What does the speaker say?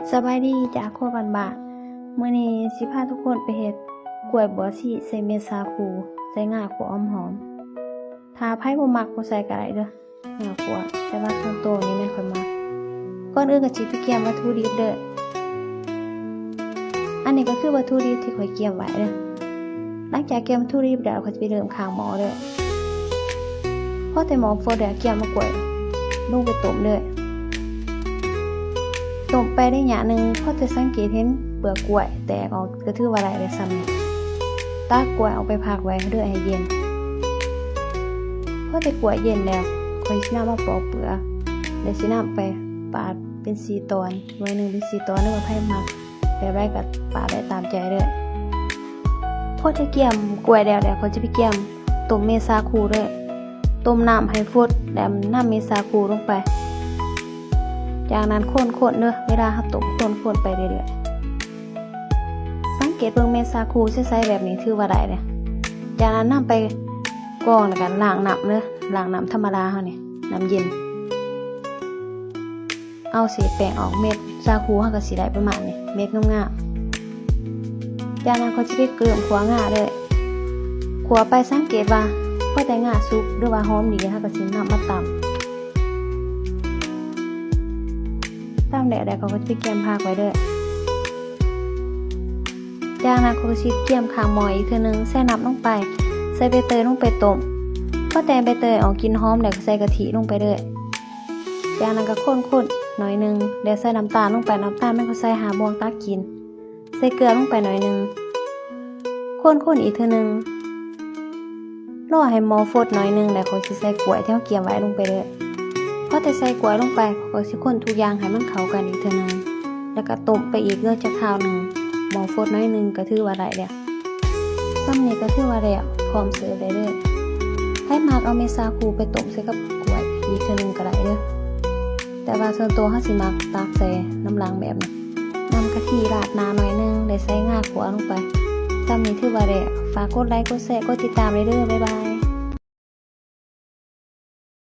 ສະບາຍດີຈາກຄົວບ້ານໆ. ມື້ນີ້ຊິພາທຸກຄົນໄປເຮັດກ້ວຍບົວຊີໃສ່ເມັດສາຄູ ໃສ່ງາຂົ້ວຫອມໆ. ຖ້າໃຜບໍ່ມັກບໍ່ໃສ່ກໍໄດ້ເດີ້ ງາຂົ້ວ, ແຕ່ວ່າສ່ວນໂຕນີ້ແມ່ນຂ້ອຍມັກ. ກ່ອນອື່ນກໍຊິໄປກຽມວັດຖຸດິບເດີ້. ອັນນີ້ກໍຄືວັດຖຸດິບທີ່ຂ້ອຍກຽມໄວ້ເດີ້. ຫຼັງຈາກກຽມວັດຖຸດິບແລ້ວ ຂ້ອຍຈະໄປເລີ່ມຂ້າງໝໍ້ເດີ້. ພໍແຕ່ໝໍ້ຟົດແລ້ວ ກຽມເອົາກ້ວຍລົງໄປຕົ້ມເດີ້. ຕົ້ມໄປໄລຍະໜຶ່ງ ພໍແຕ່ສັງເກດເຫັນເປືອກກ້ວຍແຕກອອກ ກໍຖືວ່າໄດ້ແລ້ວສ່ຳນີ້. ຕັກກ້ວຍອອກໄປພັກໄວ້ເດີ້ໃຫ້ເຢັນ. ພໍແຕ່ກ້ວຍເຢັນແລ້ວ ຂ້ອຍຊິນຳມາປອກເປືອກ ແລ້ວຊິນຳໄປປາດເປັນສີ່ຕອນ, ໜ່ວຍໜຶ່ງເປັນສີ່ຕອນ ຫຼືວ່າໃຜມັກແບບໃດກໍປາດໄດ້ຕາມໃຈເດີ້. ພໍໄດ້ກຽມກ້ວຍແລ້ວ ແລ້ວຂ້ອຍຈະໄປກຽມຕົ້ມເມັດສາຄູເດີ້. ຕົ້ມນ້ຳໃຫ້ຟົດ ແລ້ວນຳເມັດສາຄູລົງໄປ. ຈາກນັ້ນຄົນໆເດີ້, ເວລາເຮົາຕົ້ມຄົນໆໄປເລື້ອຍໆ. ສັງເກດເບິ່ງເມັດສາຄູໃສໆແບບນີ້ ຖືວ່າໄດ້ແລ້ວ. ຈາກນັ້ນນຳໄປກອງ ແລ້ວກໍລ້າງນ້ຳເດີ້, ລ້າງນ້ຳທຳມະດາເຮົານີ້, ນ້ຳເຢັນ. ເອົາເສດແປ້ງອອກ, ເມັດສາຄູເຮົາກໍຊິໄດ້ປະມານນີ້, ເມັດງາມໆ. ຈາກນັ້ນກໍຈະໄປເລີ່ມຂົ້ວງາເດີ້. ຂົ້ວໄປສັງເກດວ່າພໍແຕ່ງາສຸກ ຫຼືວ່າຫອມດີ ເຮົາກໍຊິນຳມາຕຳ. ຕຳແລ້ວ ແລ້ວກໍຈະໄປກຽມຜັກໄວ້ເດີ້. ຈາກນັ້ນກໍຊິກຽມຂ້າງໝໍ້ອີກເທື່ອໜຶ່ງ, ໃສ່ນ້ຳລົງໄປ, ໃສ່ໃບເຕີຍລົງໄປຕົ້ມ. ພໍແຕ່ໃບເຕີຍອອກກິ່ນຫອມແລ້ວ ກໍໃສ່ກະທິລົງໄປເດີ້. ຈາກນັ້ນກໍຄົນໆໜ້ອຍໜຶ່ງ ແລ້ວໃສ່ນ້ຳຕານລົງໄປ, ນ້ຳຕານມັນກໍໃສ່ຫ້າບ່ວງຕັກກິນ. ໃສ່ເກືອລົງໄປໜ້ອຍໜຶ່ງ, ຄົນໆອີກເທື່ອໜຶ່ງ. ລໍໃຫ້ໝໍ້ຟົດໜ້ອຍໜຶ່ງ ແລ້ວຂ້ອຍຊິໃສ່ກ້ວຍທີ່ເຮົາກຽມໄວ້ລົງໄປເດີ້. ພໍແຕ່ໃສ່ກ້ວຍລົງໄປ ຂ້ອຍກໍຊິຄົນທຸກຢ່າງໃຫ້ມັນເຂົ້າກັນອີກເທື່ອໜຶ່ງ ແລ້ວກໍຕົ້ມໄປອີກເດີ້ຈັກຄາວໜຶ່ງ. ໝໍ້ຟົດໜ້ອຍໜຶ່ງກໍຖືວ່າໄດ້ແລ້ວ. ສ່ຳນີ້ກໍຖືວ່າແລ້ວ, ພ້ອມເສີບໄດ້ເລີຍ. ໃຜມັກເອົາເມັດສາຄູໄປຕົ້ມໃສ່ກັບກ້ວຍອີກເທື່ອໜຶ່ງກໍໄດ້ເດີ້. ແຕ່ວ່າສ່ວນໂຕເຮົາຊິມັກຕັກໃສ່ນ້ຳຫຼັງແບບນີ້, ນຳກະທິລາດໜ້າໜ້ອຍໜຶ່ງ ແລະ ໃສ່ງາຂົ້ວລົງໄປ. ສ່ຳນີ້ຖືວ່າແລ້ວ. ຝາກກົດໄລ ກົດແຊ ກົດຕິດຕາມໄດ້ເດີ້. ບາຍບາຍ.